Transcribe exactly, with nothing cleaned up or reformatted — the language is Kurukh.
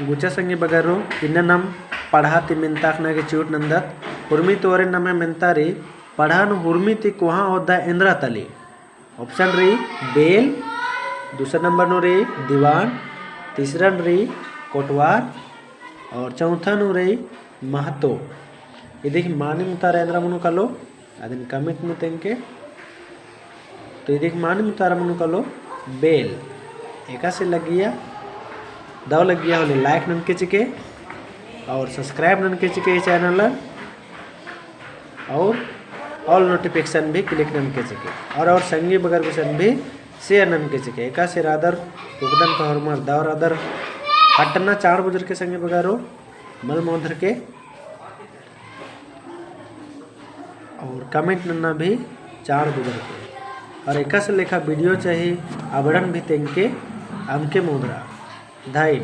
गुचा संगी बगरो, इन्ना नाम पड़हा ती मेन्ताखना गे चिउट नन्दत। उर्मी ती ओरे नम्है मेन्ता रई, पड़हा नू उर्मी ती कोहाँ ओद्दा एन्द्रा तली। Option रई बेल, दूसरा नंबर नू रई दीवान, तीसरा नू रई कोटवार और चौथा नू रई महतो। इदिक मानिम उतारा एन्द्रा मनो कालो, अदिन comment नू तेंगके। तो इदिक मानिम उतारा मनो कालो बेल। एकासे लग्गिया, दव लग्गिया होले like ननके चिके और subscribe ननके चिके ई channel। और all notification भी click ननके चिके और, और संगी बगर गुसन भी share ननके चिके। एकासे रअदर उकदन का होरमर दव रअदर हटना चाड़ बुजर के संगी बगरो मल मोंधर के और comment नन्ना भी चाड़ बुजर के। और एकासे लेखा video चाही अबड़न भी तेंगके अमके मोंधरा। धाई।